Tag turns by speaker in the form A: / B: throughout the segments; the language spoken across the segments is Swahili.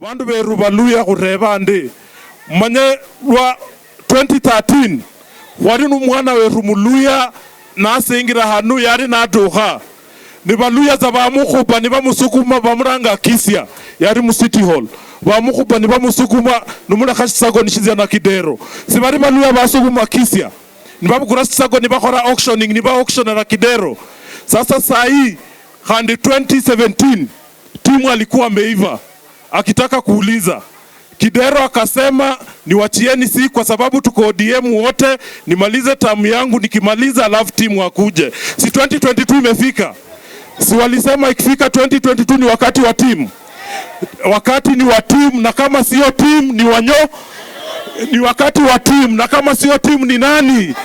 A: Bandu beru baluya khureba ndi manye lwa 2013 khwali numwana weru muluya nasingira hanu yali nadukha nibaluya za bamukhupa nibamusukuma bamuranga Kisia yali mu City Hall bamukhupa nibamusukuma numulekha shisago nishizya na Kidero sibali baluya basukuma Kisia nibabukula shisago nibakhola auctioning niba auctionera Kidero. Sasa sahi khandi 2017 timu alikuwa ameiva akitaka kuuliza Kidero akasema niwachieni, si kwa sababu tuko ODM wote, nimalize tamu yangu, nikimaliza alafu timu akuje. Si 2022 imefika? Si walisema ikifika 2022 ni wakati wa timu? Wakati ni wa timu, na kama sio timu ni wanyo, ni wakati wa timu, na kama sio timu ni nani?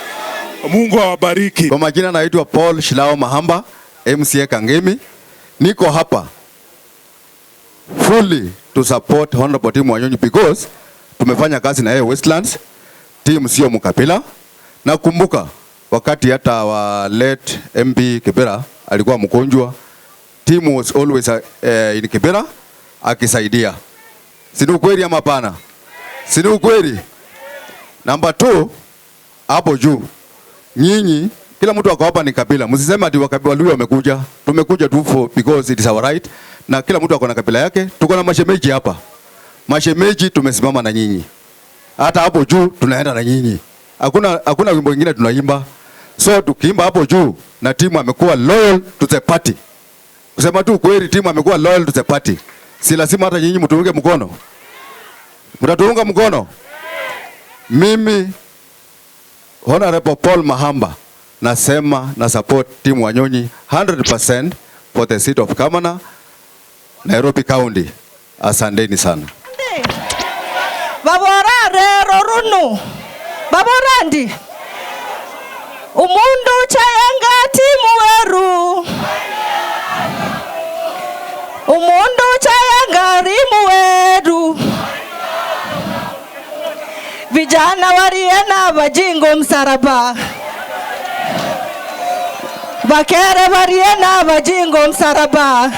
A: Mungu awabariki.
B: Kwa majina naitwa Paul Shilao Mahamba, MCA Kangemi. Niko hapa fully to support Honorable Tim Wanyonyi because tumefanya kazi na yeye Westlands. Tim sio mkabila. Nakumbuka wakati hata wa late MP Kibera alikuwa mgonjwa, Tim was always in Kibera akisaidia. Si ni ukweli ama hapana? Si ni ukweli? Number 2, hapo juu nyinyi kila mtu ako hapa ni kabila. Msiseme ati Waluya wamekuja. Tumekuja tu for because it is our right. Na kila mtu ako na kabila yake. Tuko na mashemeji hapa. Mashemeji tumesimama na nyinyi. Hata hapo juu tunaenda na nyinyi. Hakuna wimbo mwingine tunaimba. So tukiimba hapo juu na timu amekuwa loyal to the party. Kusema tu kweli, timu amekuwa loyal to the party. Si lazima hata nyinyi mtuunge mkono. Mtatuunga mkono? Mimi Honorable Paul Mahamba nasema na support Tim Wanyonyi 100% for the seat of Governor Nairobi County. Asanteni sana.
C: Babora rero runu babora ndi umundu chayanga timu weru umundu chayanga rimu weru vijana wariena bajingo msaraba bakere wariena bajingo msaraba.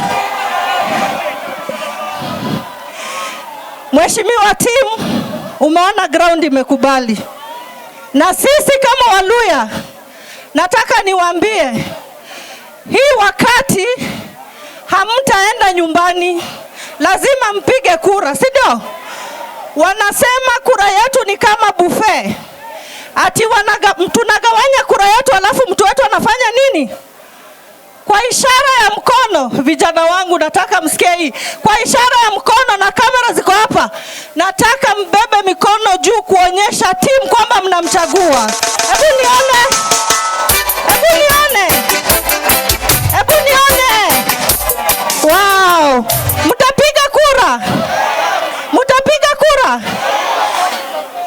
C: Mheshimiwa Tim, umeona ground imekubali. Na sisi kama Waluya nataka niwaambie hii wakati hamtaenda nyumbani, lazima mpige kura, si ndio? Wanasema kura yetu ni kama buffet. Ati tunagawanya kura yetu alafu mtu wetu anafanya nini? Kwa ishara ya mkono, vijana wangu nataka msikie hii. Kwa ishara ya mkono na kamera ziko hapa. Nataka mbebe mikono juu kuonyesha timu kwamba mnamchagua. Hebu nione. Hebu nione. Hebu nione. Wow. Mtapiga kura. Mtapiga kura.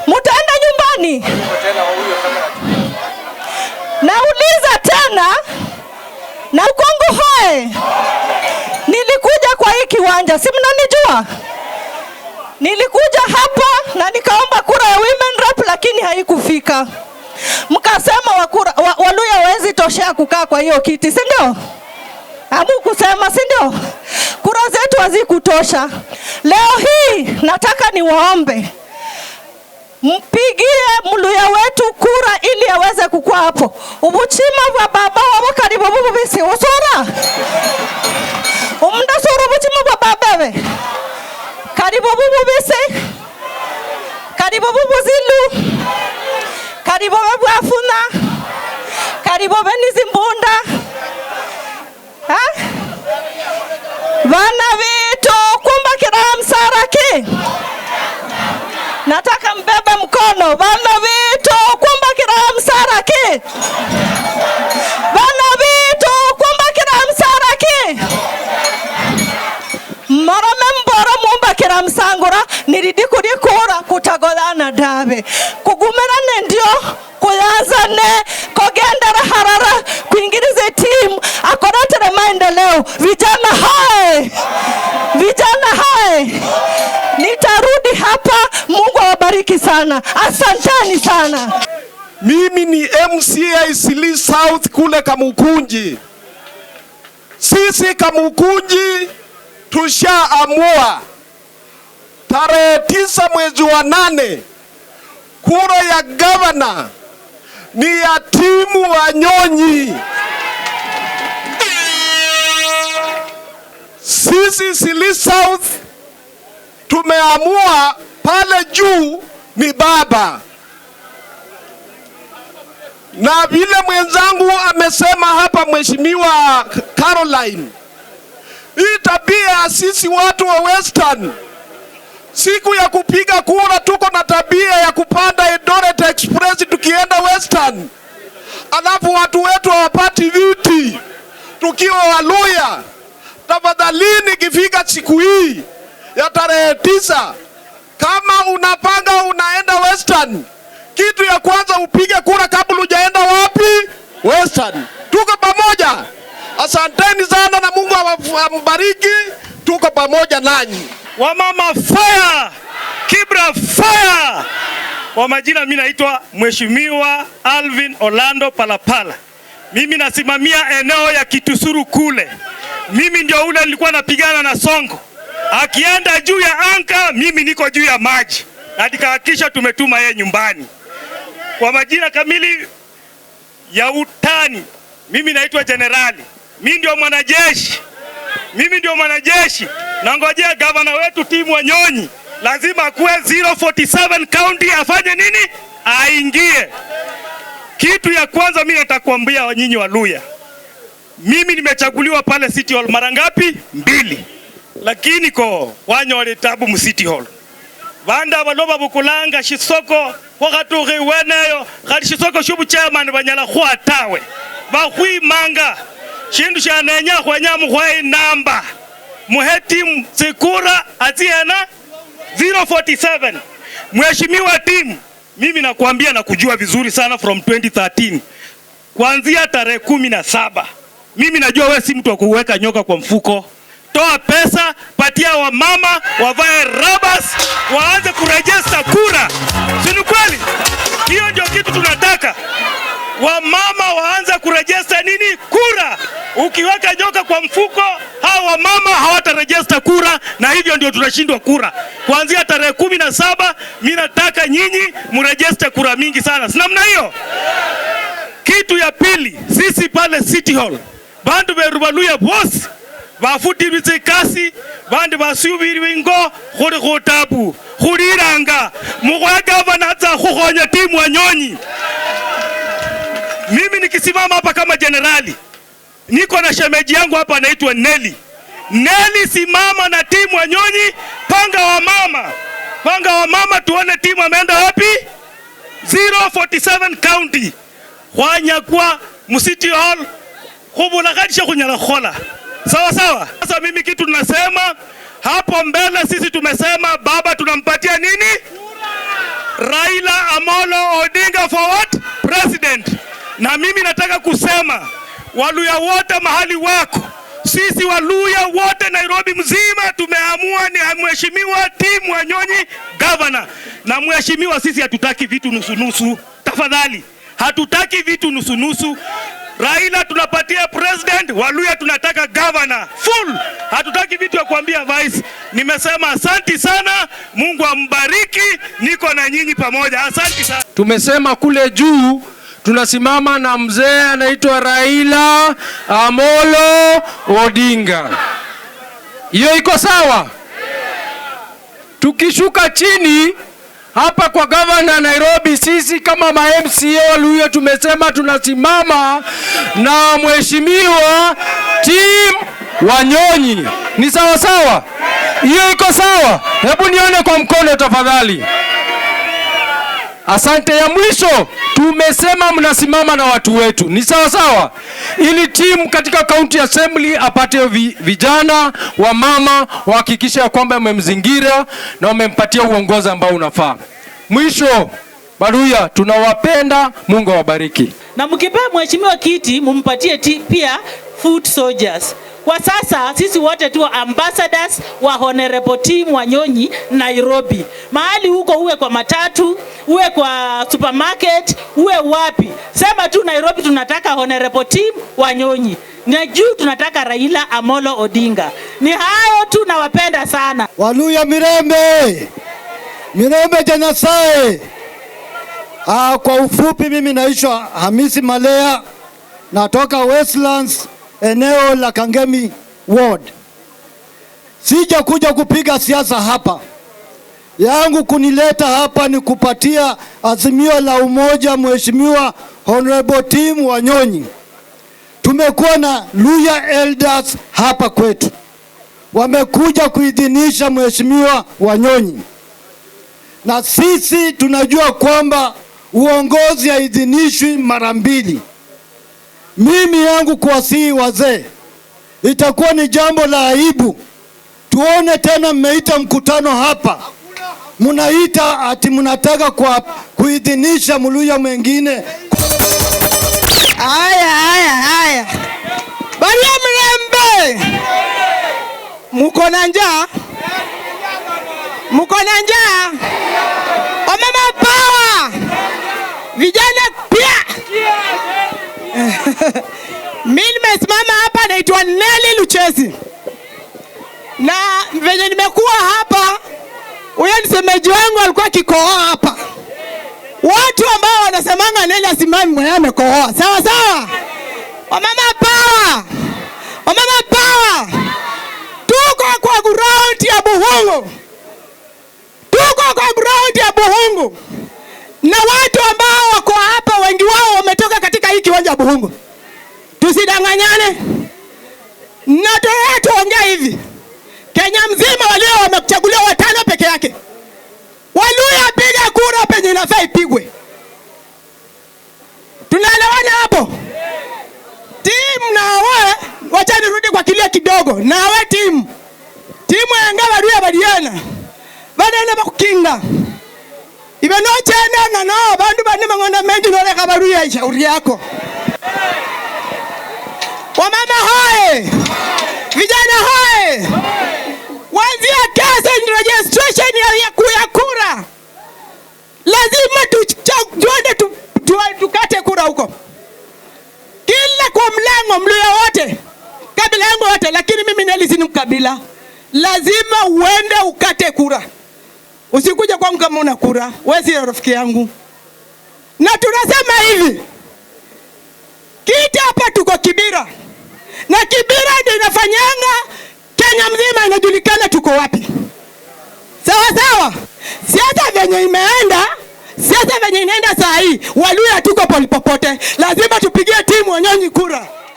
C: Mtaenda nyumbani. Nauliza tena. Na Ukongo hoe. Nilikuja kwa hii kiwanja, si mnanijua? Nilikuja hapa na nikaomba kura ya women rep lakini haikufika. Mkasema Waluya hawezi toshea kukaa kwa hiyo kiti, si ndio? Hamu kusema, si ndio? Kura zetu hazikutosha. Leo hii nataka niwaombe mpigie Mluya wetu kura ili aweze kukua hapo. Ubuchima bwa baba wabo karibu bubisi usora. Umda sura ubuchima bwa babawe. Karibu bubisi. Karibu bubuzilu. Karibu bwafuna. Karibu benizimbunda. Ha? Bana vitu kumba kira msaraki. Nataka mbebe mkono. Bana vitu kumba kira msaraki. Bana vitu kumba kira msaraki. Morome mbora mumba kira msangura niridi kurikura kutagolana dabe. Kugumerane ndio kuyazane kogendera harara kuingirize timu akoratere maendeleo. Vijana hai. Vijana hai. Nitarudi hapa. Mungu awabariki sana. Asanteni sana.
D: Mimi ni MCA Isili South kule Kamukunji. Sisi Kamukunji tushaamua Tarehe 9 mwezi wa 8, kura ya gavana ni ya Tim Wanyonyi. Sisi Isili South tumeamua pale juu ni baba. Na vile mwenzangu amesema hapa, Mheshimiwa Caroline, hii tabia sisi watu wa Western, siku ya kupiga kura tuko na tabia ya kupanda Eldoret Express tukienda Western, alafu watu wetu hawapati viti tukiwa Waluya. Tafadhalini, ikifika siku hii ya tarehe 9, kama unapanga unaenda Western, kitu ya kwanza upige kura kabla hujaenda wapi? Western. Tuko pamoja. Asanteni sana na Mungu ambariki. Tuko pamoja nanyi.
E: Wamama fire! Kibra fire! Kwa majina mimi naitwa Mheshimiwa Alvin Orlando Palapala. Mimi nasimamia eneo ya Kitusuru kule. Mimi ndio ule nilikuwa napigana na Sonko. Akienda juu ya anka, mimi niko juu ya maji. Na nikahakikisha tumetuma yeye nyumbani. Kwa majina kamili ya utani, mimi naitwa Generali. Mimi ndio mwanajeshi. Mimi ndio mwanajeshi. Nangojea gavana wetu Tim Wanyonyi. Lazima kuwe 047 county afanye nini? Aingie. Kitu ya kwanza mimi nitakwambia nyinyi Waluya. Mimi nimechaguliwa pale City Hall mara ngapi? 2. Lakini ko wanyole tabu mu City Hall. Banda baloba bukulanga shisoko wakatuge weneyo khali shisoko shubu chairman banyala khwa tawe. Bakhwimanga shindu shanenya khwenya mukhwe namba. Muhe timu zikura atiena 047. Mheshimiwa Tim, mimi nakwambia na kujua vizuri sana from 2013. Kuanzia tarehe 17. Mimi najua wewe si mtu wa kuweka nyoka kwa mfuko. Toa pesa, patia wamama, wavae rabas, waanze kurejesta kura. Si ni kweli? Hiyo ndio kitu tunataka. Wamama waanze kurejesta nini? Kura. Ukiweka nyoka kwa mfuko, hawa wamama hawatarejesta kura, na hivyo ndio tunashindwa kura. Kuanzia tarehe 17, mimi nataka nyinyi mrejeste kura mingi sana. Si namna hiyo? Kitu ya pili, sisi pale City Hall, bandu berubaluya boss, bafuti bitsikasi, bandu basubiri wingo, khuli khutabu, khuliranga, mukhwe gavana atsa khukhonya Tim Wanyonyi. Mimi nikisimama hapa kama generali, niko na shemeji yangu hapa anaitwa Nelly. Nelly, simama na Tim Wanyonyi, panga wa mama. Panga wa mama tuone Tim ameenda wapi? 047 county. Khwanyakwa mu City Hall khubulakhanisha khunyala khola. Sawa sawa. Sasa mimi kitu tunasema hapo mbele, sisi tumesema baba tunampatia nini? Raila Amolo Odinga for what? President. Na mimi nataka kusema Waluya wote mahali wako, sisi Waluya wote Nairobi mzima tumeamua ni Mheshimiwa Tim Wanyonyi governor. Na mheshimiwa, sisi hatutaki vitu nusu nusu. Tafadhali, hatutaki vitu nusu nusu. Raila tunapatia president, Waluya tunataka governor full. Hatutaki vitu ya kuambia vice. Nimesema asanti sana, Mungu ambariki, niko na nyinyi pamoja. Asanti sana.
F: Tumesema kule juu tunasimama na mzee anaitwa Raila Amolo Odinga. Hiyo iko sawa? Tukishuka chini hapa kwa governor Nairobi, sisi kama ma MCA Waluya tumesema tunasimama na Mheshimiwa Tim Wanyonyi. Ni sawa sawa? Hiyo iko sawa? Hebu nione kwa mkono tafadhali. Asante. Ya mwisho, tumesema mnasimama na watu wetu. Ni sawa sawa? Ili Tim katika county assembly apate vijana wa mama wahakikishe ya kwamba wamemzingira na wamempatia uongozi ambao unafaa. Mwisho, Baluya tunawapenda, Mungu awabariki.
G: Na mkipea mheshimiwa kiti mumpatie pia foot soldiers. Kwa sasa sisi wote tu ambassadors wa Honorable Tim Wanyonyi Nairobi. Mahali huko, uwe kwa matatu, uwe kwa supermarket, uwe wapi, sema tu Nairobi tunataka Honorable Tim Wanyonyi. Na juu tunataka Raila Amolo Odinga. Ni hayo tu, nawapenda sana.
H: Waluya mirembe, mirembe ja Nyasaye. Kwa ufupi mimi naitwa Hamisi Malea, natoka Westlands, eneo la Kangemi Ward. Sija kuja kupiga siasa hapa. Yangu kunileta hapa ni kupatia azimio la umoja Mheshimiwa Honorable Tim Wanyonyi. Tumekuwa na Luya Elders hapa kwetu, wamekuja kuidhinisha Mheshimiwa Wanyonyi, na sisi tunajua kwamba uongozi haidhinishwi mara mbili. Mimi yangu kuwasihi wazee, itakuwa ni jambo la aibu tuone tena mmeita mkutano hapa, mnaita ati mnataka kwa kuidhinisha Mluya mwingine.
I: Aya, aya, aya. Baria mrembe, muko na njaa? Muko na njaa? Wamama power, vijana pia. Mimi nimesimama hapa, naitwa Nelly Luchesi, na venye nimekuwa hapa, huyo msemeji wangu alikuwa akikohoa hapa. Watu ambao wanasemanga Nelly asimami, mwenyewe amekohoa. Sawa sawa. Wamama power, wamama power. Tuko kwa ground ya Buhungu, tuko kwa ground ya Buhungu, na watu ambao wako hapa wengi wao wametoka katika hii kiwanja ya Buhungu. Tusidanganyane na tuongee hivi, Kenya mzima walio wamechaguliwa watano peke yake. Waluya piga kura penye inafaa ipigwe. Tunaelewana hapo? Timu nawe, wacha nirudi kwa kilio kidogo. Nawe timu. Timu yanga Waluya baliana. Banene bakukinga. Ibe no chena na no bandu bane mang'ondo mengi noleka Baluya shauri yako. Wamama hoye! Vijana hoye! Wanzia kesi registration ya kura. Lazima tuende tukate kura huko. Kila kwa mlango Mluya wote, kabila yangu wote, lakini mimi Nelly si mkabila. Lazima uende ukate kura. Usikuje kwangu kama una kura, wewe si rafiki yangu. Na tunasema hivi, kiti hapa tuko Kibera. Na Kibera ndio inafanyanga Kenya mzima inajulikana tuko wapi. Sawa sawa. Siasa venye imeenda, siasa venye inaenda saa hii, Waluya tuko popote. Lazima tupigie timu Wanyonyi kura.